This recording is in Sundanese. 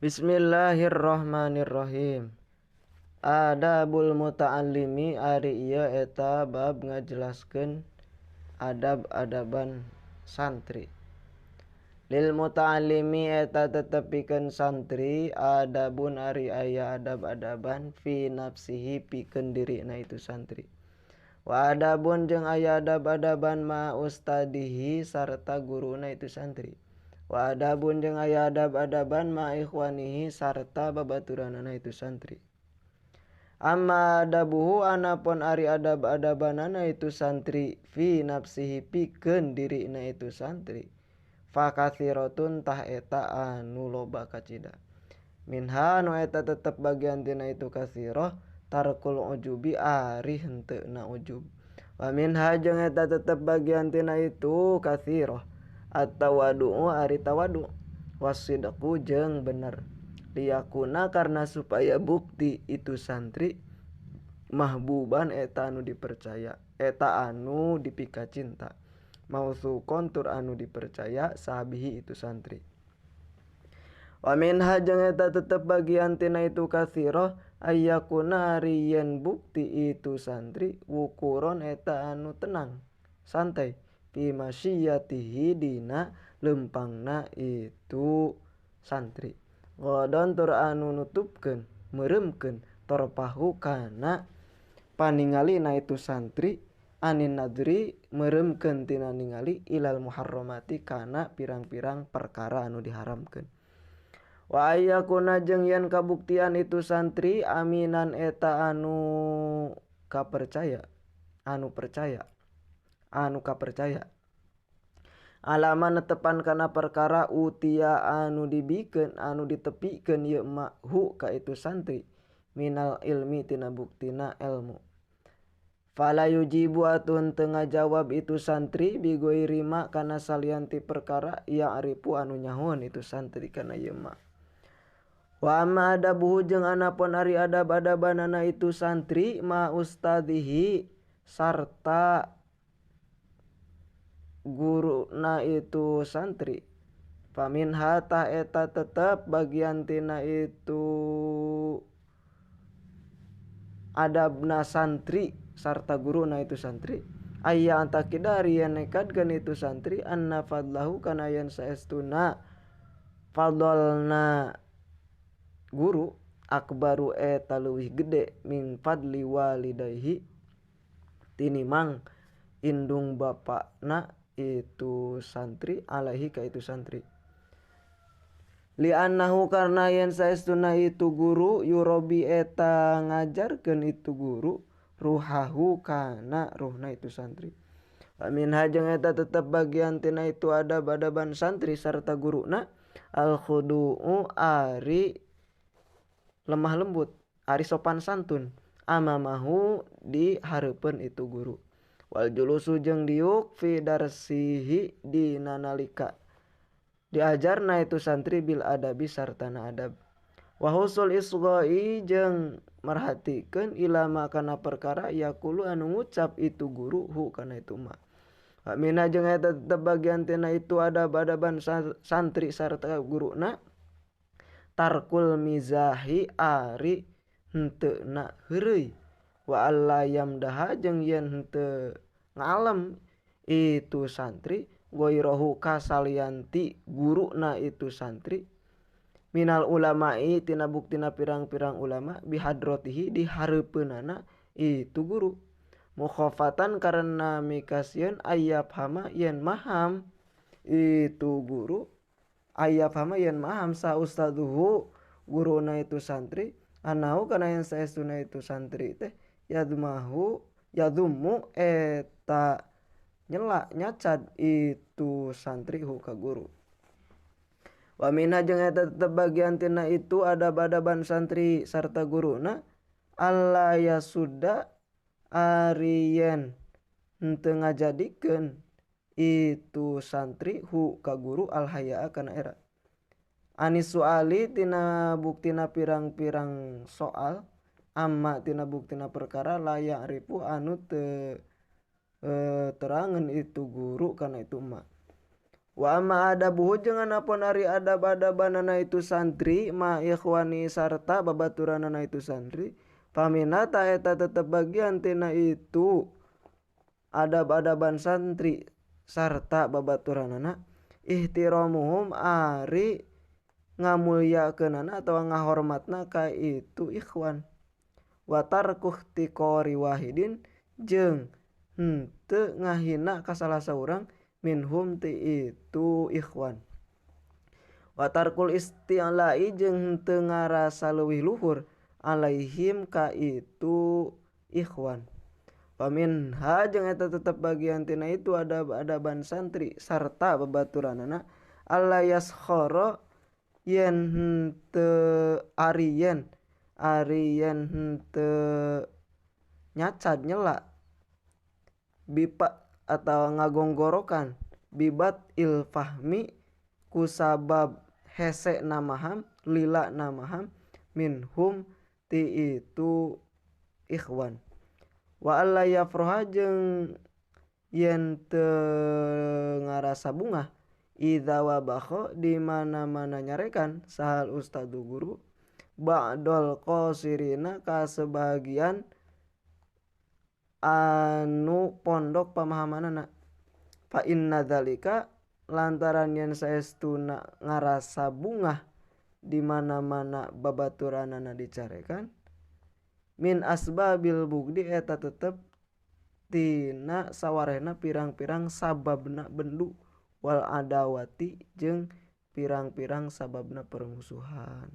Bismillahirrahmanirrahim. Adabul muta'allimi ari ieu eta bab ngajelaskeun adab-adaban santri. Lil muta'allimi eta tetep pikeun santri adabun ari aya adab-adaban fi nafsihi pikeun dirina itu santri. Wa adabun jeung aya adab-adaban ma ustadihi sarta guruna itu santri. Wa adabun jeung aya adab-adaban ma ikhwanihi sarta babaturanana itu santri. Amma adabuhu anapun ari adab-adabanana itu santri fi nafsihi pikeun dirina itu santri. Fakathiratun tah eta anu loba kacida. Minha anu eta tetep bagian tina itu katsirah tarkul ujubi ari henteuna ujub. Wa minha jeung eta tetep bagian tina itu katsirah at-tawadu'u ari tawadu wasidqu jeung bener. Liyakuna karena supaya bukti itu santri mahbuban eta anu dipercaya, eta anu dipika cinta, mausukon tur anu dipercaya sahabihi itu santri. Wa minha jeung eta tetep bagian tina itu katsirah ayyakuna ari yen bukti itu santri wukuron eta anu tenang santai fi masyiyatihi dina lempangna itu santri. Godon tur anu nutupkeun meureumkeun torpahu kana paningalina itu santri anin nadri meureumkeun tina ningali ilal muharramati kana pirang-pirang perkara anu diharamkeun. Wa ayyakuna jeung yen kabuktian itu santri aminan eta anu kapercaya, anu percaya, anu kapercaya alama netepan kana perkara utia anu dibikeun anu ditepikeun ieu ma hu ka itu santri minal ilmi tina buktina ilmu. Fala yujibu atun teu ngajawab itu santri bigoiri ma kana salian ti perkara ya arifu anu nyahoan itu santri kana ieu ma. Wa amma adabuhu jeung anapun ari adab-adabanana itu santri ma ustadihi sarta guruna itu santri. Faminha tah eta tetep bagian tina itu adabna santri sarta guruna itu santri aya antakida ari yen nekadkeun itu santri anna fadlahu kana yen saestuna fadlna guru akbaru eta leuwih gede min fadli walidayhi tinimang indung bapakna itu santri alaihi ka itu santri. Li'annahu karna yen saestuna itu guru yurobi eta ngajarkeun itu guru ruhahu kana ruhna itu santri. Wa minha jeung eta tetep bagian tina itu adab-adaban santri sarta guruna al khudu'u ari lemah lembut ari sopan santun amamahu di hareupeun itu guru. Wal julusu jeung diuk fi darsihi dina nalika diajarna itu santri bil adabi sartana adab. Wa husul isghai jeung merhatikeun ilama kana perkara yaqulu anu ngucap itu guru hu kana itu ma. Wa minha jeung eta tetep bagian tina itu adab-adaban santri sarta guruna tarkul mizahi ari henteuna heureuy wa alla yamdaha jeung yen henteu ngalem itu santri goirohu kasalianti guruna itu santri minal ulama'i tina buktina pirang-pirang ulama bihadrotihi di hareupeunana itu guru mukhafatan karena mikasieun ayap hama yen maham itu guru ayap hama yen maham sa ustaduhu guruna itu santri anahu kana yen saestuna itu santri teh yadmahu yadummu eta nyela nyacad itu santri hu ka guru. Wa minha jeung eta tetep bagian tina itu adab-adaban santri sarta guruna alla yasudda ari yen henteu ngajadikeun itu santri hu ka guru al hayaa kana era. Anis suali tina buktina pirang-pirang soal amma tina buktina perkara layak ripu anu teu terangan itu guru kana itu ma. Wa amma adabuhu jeung anapun ari adab-adabanana itu santri ma ikhwani sarta babaturanana itu santri famina ta eta tetep bagian tina itu adab-adaban santri sarta babaturanana ihtiramuhum ari ngamulyakeunana atawa ngahormatna ka itu ikhwan wa tarku ihtiqari wahidin jeung henteu ngahina ka salah saurang minhum ti itu ikhwan wa tarkul isti'la'i jeung henteu ngarasa leuwih luhur alaihim ka itu ikhwan wa minha jeung eta tetep bagian tina itu adab-adaban santri sarta babaturanana alla yaskhara yen henteu ari yen henteu nyacad nyela bipa atau ngagonggorokan bibat il fahmi kusabab hese namaham lila namaham minhum ti itu ikhwan wa alla yafroha jeung yen teu ngarasa bungah idza wabakha di mana-mana nyarekan sahal ustadu guru ba'dol qasirina ka sebagian anu pondok pamahamanana fa inna dzalika lantaran yen saestuna ngarasa bungah di mana-mana babaturanana dicarekan min asbabil bugdi eta tetep tina sawarehna pirang-pirang sababna bendu wal adawati jeung pirang-pirang sababna permusuhan.